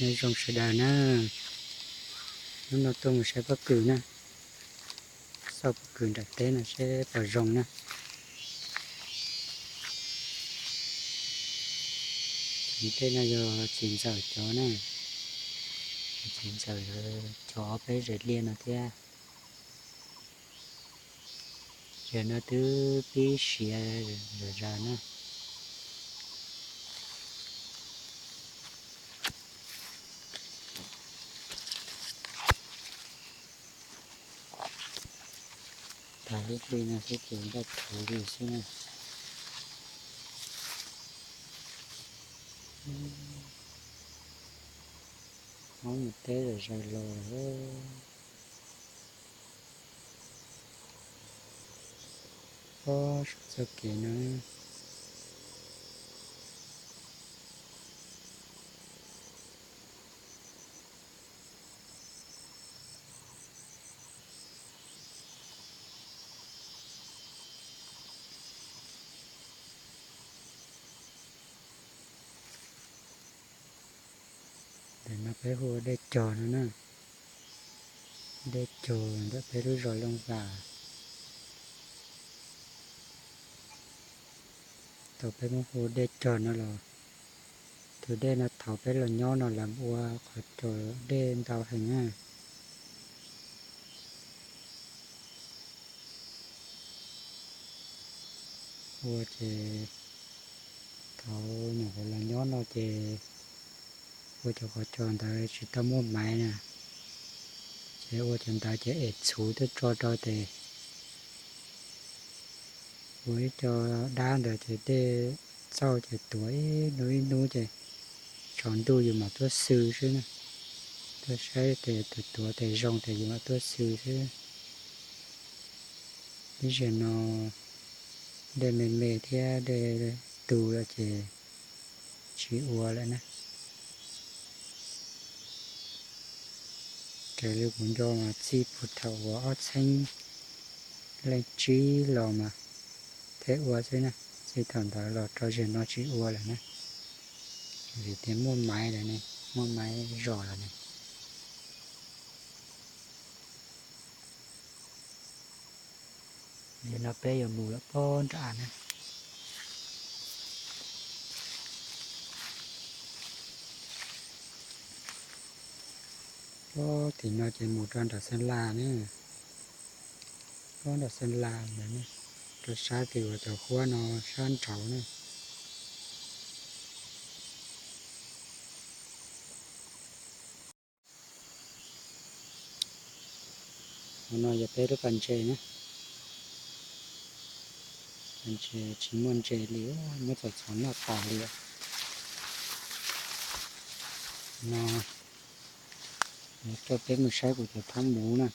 Nyob zoo sawv daws na, hnub no tuaj mus saib pob kws na, xauj pob kws nram teb no seb puas zoo na. Tej no yog txiv ntxawm cov na, txiv ntxawm cov peb zes liaj no thiab. Yog no twb pib siav zom zaws na. Tas lub hli no xwb ces nraj khuv li xwb na. Hmoob mus teb zom zaws los. Ob, saum txoj kev no. Ntawm no peb hu ua dej cog no na. Dej cog ntawm peb lub zos Looj Vam. Tau peb muab hu dej cog no los, tus dej no thaum peb los nyob no lawv ua qhov cog dej ntau heev na. Ua ces thaum nyuam qhuav los nyob no ces ua cov qhov cog ntawd tsis tau muaj maiv na, ces ua cov ntawd ces es txhuv tuaj tso rau tes ua ib co dab ntawd ces dej txauj ces tuav ib hnub ib hnub ces tsaus ntuj yus mam tuaj xwb xwb na. Tuaj saib tes tuav tes zoo tes yus mam tuaj xwb xwb. Ib zaug no dej me me thiab dej tu lawm ces tsis ua lawm na. Raws li kuv nco mas txij puag thaum uas ob txhiab leej tsib los mas thiaj ua xwb na, txij thaum ntawd los rau zaum no tsis ua lawm na, vim tias muaj maiv lawm ne, muaj maiv zom lawm ne. Nim no peb yuav mus lawm pob nram na. Pob tim no ces mus rau nram Xeeb Las na, pob nram Xeeb Las ntawd na, rau sab tim uas cov huab no sab nraud na. Hauv no yog peb lub pas ntses na, pas ntses tsis muaj ntses li, muab txhom txhom noj tas li. No, coj peb mus saib kuv cov thab muv na,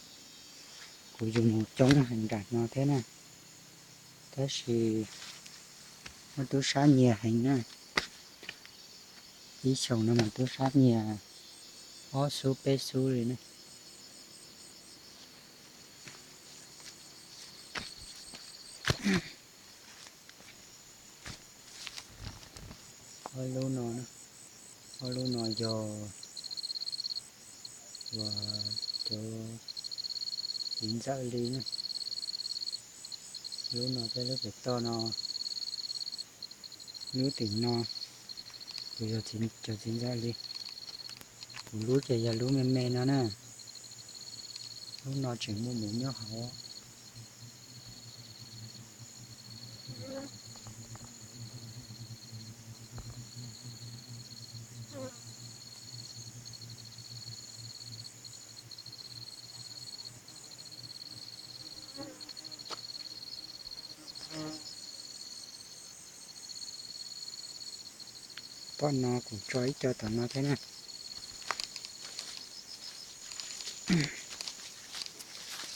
kuv yug mus coob heev nram no thiab na, tab sis muaj tub sab nyiag heev na. Ib xyoos no mas tub sab nyiag ob xub peb xub li na. Ob lub no, ob lub no yog uas cov txiv ntxawm li na. Lub no thiab lub pem toj no, lub tim no kuj yog cov txiv ntxawm li. Kuv lub ces yog lub me me no na. Lub no tseem muaj muv nyob hauv. Tom no kuv tso ib co tom no thiab na.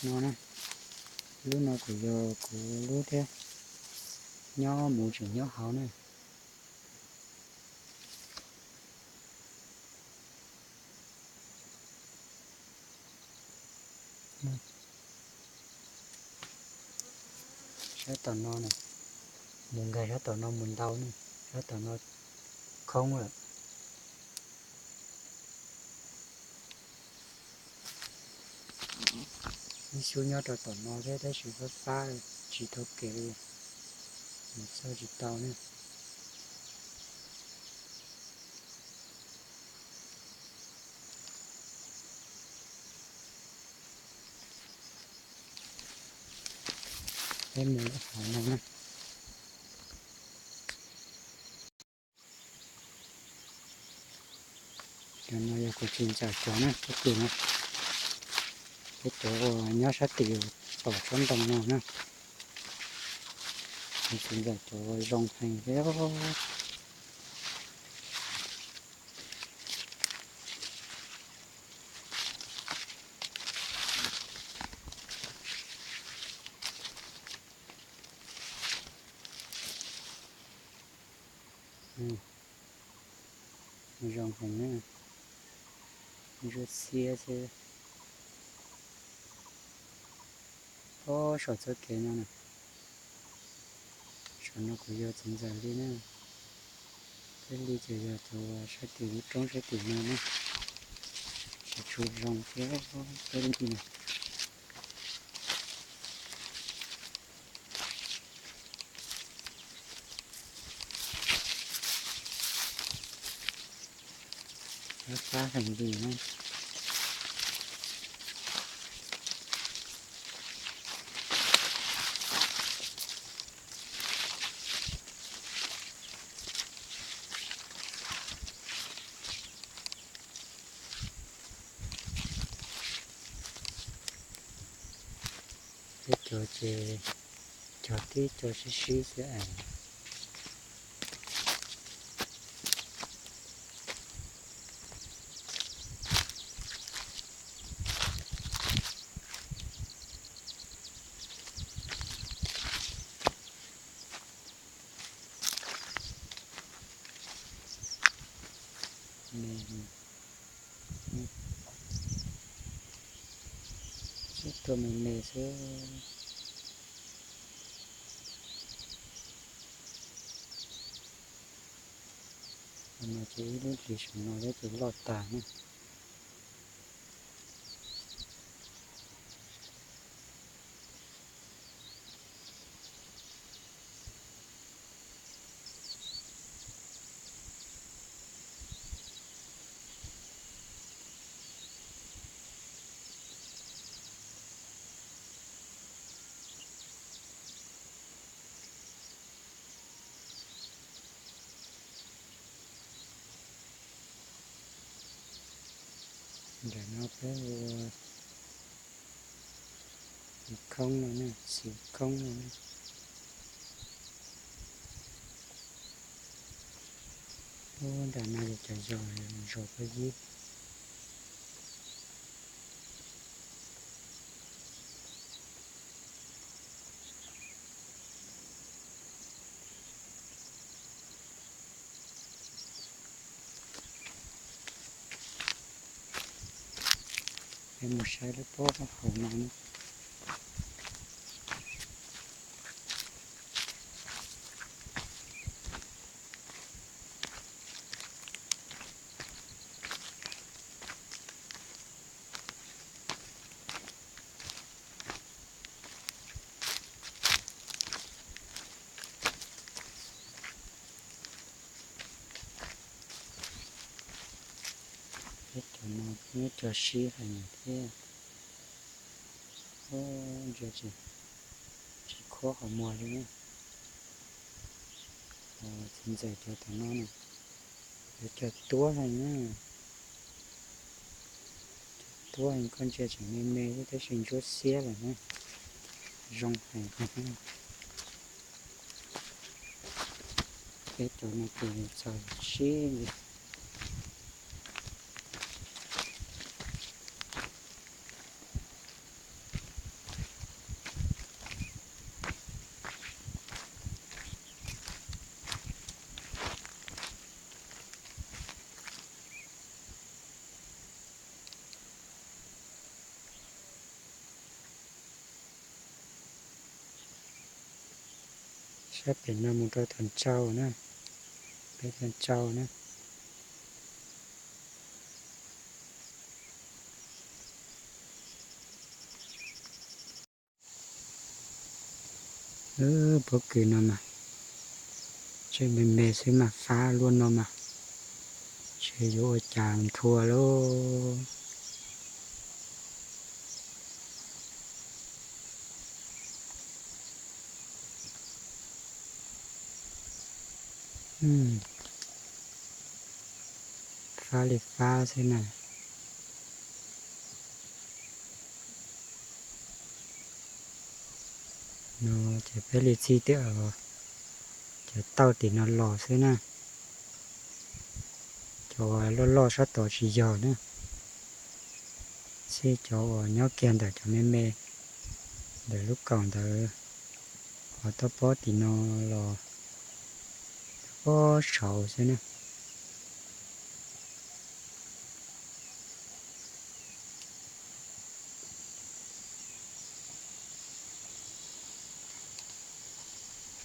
No na, lub no kuj yog kuv lub thiab, nyob muv tseem nyob hauv na. Sab tom no na, mus nkag sab tom no mus ntau na, sab tom no khoob lawm. Ib xub nyob rau tom no thiab tab sis fab fab tsis tau kev li, mus txog tsis tau ne. Peb mus lub hauv no na. Cov no yog kuv txiv ntxawm cov na, peb tus no, peb cov uas nyob sab tim tom tsob ntoo no na. Kuv txiv ntxawm cov uas zoo heev thiab. Zoo heev na, ntsuab xiab xwb. Ob saum txoj kev no na, saum no kuv yog txiv ntxawm li na. Peb li ces yog cov sab tim lub roob sab tim no na, tsis tshua zoo thiab peb li na. Fab heev li na. Peb cov ces cog tib co sib sib xwb es. Sib tuaj me me xwb. No ces ib lub hlis saum no thiab ces loj tag na. Ntawm no peb ua xim khoob no na, xim khoob no na. Ub, nram no yog cov zos, zos Paj Yib. Peb mus saib lub pob hauv no na. Peb cov no muab cog sib heev thiab. Ntsia tsis, tsis khuab qhov muag li na. Txiv ntxawm cov tom no na, yuav cog tuab heev na. Cog tuab heev, koj ntsia tseem me me xwb tab sis ntsuab xiab lawm na. Zoo heev. Peb cov no ces txaus sib li. Sab pem no mus rau tom tsau na, peb tom tsau na. Pob kws no mas tseem me me xwb mas fab luaj no mas, ntshe yuav ua cas nthua lauj. Fab li fab xwb na. No ces peb li txij twb cov tauj tim no los xwb na. Cov loj loj sab tod tsis yog na, xij cov uas nyob kiag ntawm cov me me ntawm lub kaum ntawd, ho toj pob tim no los toj pob saud xwb na.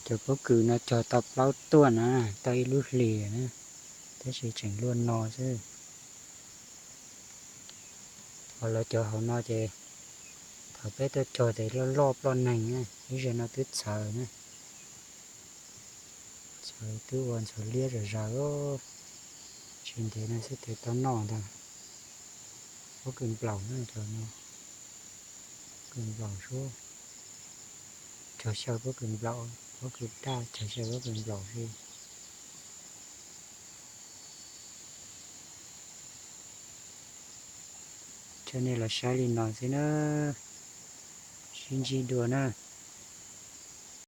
Cov pob kws no cog tau plaub tuaj na, tau ib lub hlis na, tab sis tseem luaj no xwb. Ho lawv cov hauv no ces thaum peb tuaj cog ces loj loj ploj neeg na, ib zaug no twb txhaws na. Txhaws twb ua ntxhuav liab zom zaws, tsis ntev no xwb ces tau noj ntag. Pob kws nplaum na, cov no kws nplaum sub, cog xyaw pob kws nplaum, pob kws daj cog xyaw pob kws nplaum xwb. Coj nej los saib li no xwb na, sib ntsib dua na.